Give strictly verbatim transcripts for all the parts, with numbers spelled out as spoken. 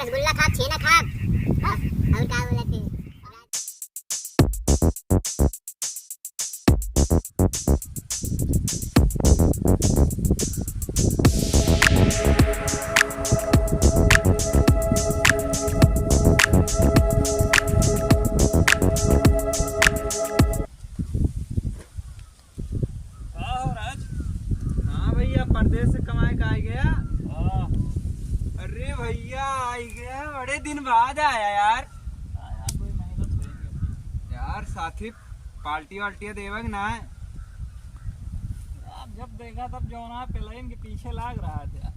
रसगुल्ला खाब, छेना खाब। हाँ, और का बोलत है? का हो राज? हाँ भैया, परदेस से कमाए का आई गया? हाँ। अरे भैया, आई गया, बड़े दिन बाद आया यार। हाँ यार, कोई मेहनत होई गई। यार साथी, पार्टी वार्टी देवे के ना है? यार, जब देखा तब जौना पेलाइन के पीछे लाग रहा था।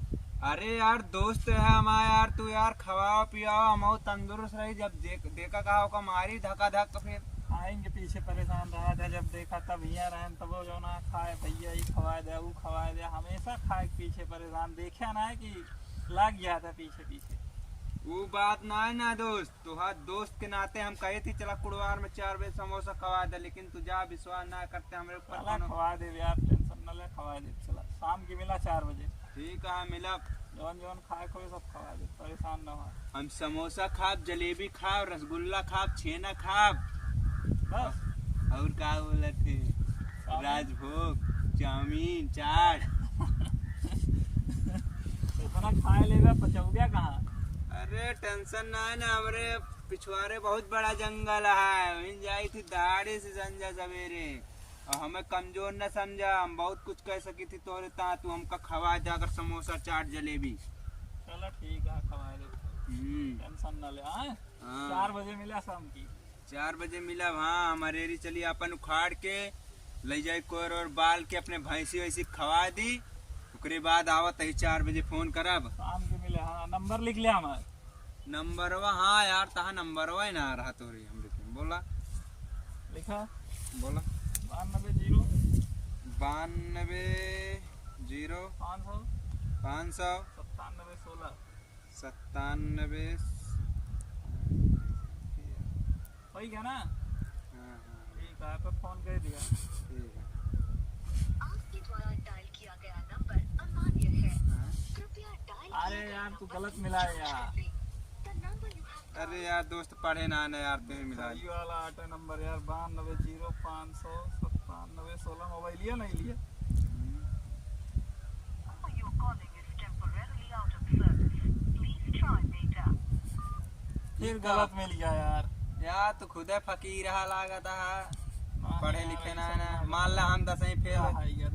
अरे यार, दोस्त है हमारा यार, तू यार खवाओ पियाओ, हम तंदुरुस्त रही। जब देख, देखा कहा ओका मारी धका धक, तो फिर खाए के पीछे परेशान रहा था। जब देखा तब हियाँ रहन, तब वो जौना खाए, भैया ई खवाए दे, ऊ खवाए दे, हमेशा खाए के पीछे परेशान। देखा ना है कि लाग गया था पीछे पीछे। वो बात ना है ना दोस्त, तोहार दोस्त के नाते हम कहे थी चला कुड़वार में चार बजे समोसा खवा दे, लेकिन तू जा विश्वास ना करते हमरे ऊपर साला कोनो। खवा दे यार, टेंशन ना ले, खवा दे। चला शाम के मिला चार बजे। ठीक है, मिलब। जौन जौन खाए खोए सब खवा दे, परेशान ना हो। हम समोसा खाब, जलेबी खाब, रसगुल्ला खाब, छेना खाब। बस? और का बोलत है? चाउमीन। राजभोग, चाउमीन, चाट। इतना खाए लेबे, पचौबे कहाँ? अरे टेंशन ना है ना, हमरे पिछवारे बहुत बड़ा जंगल है, वहीं जाई थी दहाड़े से संझा सवेरे। और हमें कमजोर न समझा, हम बहुत कुछ कह सकी थी तोरे ता, तू हमका खवा दे अगर समोसा, चाट, जलेबी। चलो ठीक है, खवा दे। हम्म। टेंशन ना ले, हाँ? हाँ। चार बजे मिला शाम की। चार बजे मिला, हाँ, हमारे एरी चली अपन उखाड़ के ले जाई कोर और बाल के अपने भैंसी वैसी खवा दी। ओकरे बाद आवत ही चार बजे फोन करब। शाम के मिले, हाँ, नंबर लिख ले हमार। नंबरवा, हाँ यार, तहा नंबरवा ही ना रहा तोरे हमरे पे। बोला। लिखा। बोला। बानबे जीरो। बानबे जीरो। पाँच सौ। पाँच सौ। सत्तानबे सोलह। सत्तानबे। वही है ना? हाँ, हाँ। ठीक है, आपको फोन कर दिया। ठीक है। आपके द्वारा डायल किया गया नंबर अमान्य है। हाँ। कृपया डायल अरे किए गए यार, तू नंबर गलत को मिला है छह यार। कर दें। The number you have अरे यार दोस्त, पढ़े ना, ना यार, तू ही मिला। सही वाला आटे नंबर यार, बानबे जीरो पाँच सौ सत्तानबे सोलह, मोबाइल लिया नहीं लिया? हम्म। Number you're calling is temporarily out of service. Please try later. फिर गलत मिल गया यार। यार, तू खुदे फकीर हा लागत हा। ना पढ़े यार, लिखे ना ऐसा है ना। नहीं। मान ला हम दसवीं फेल हाँ, है यार,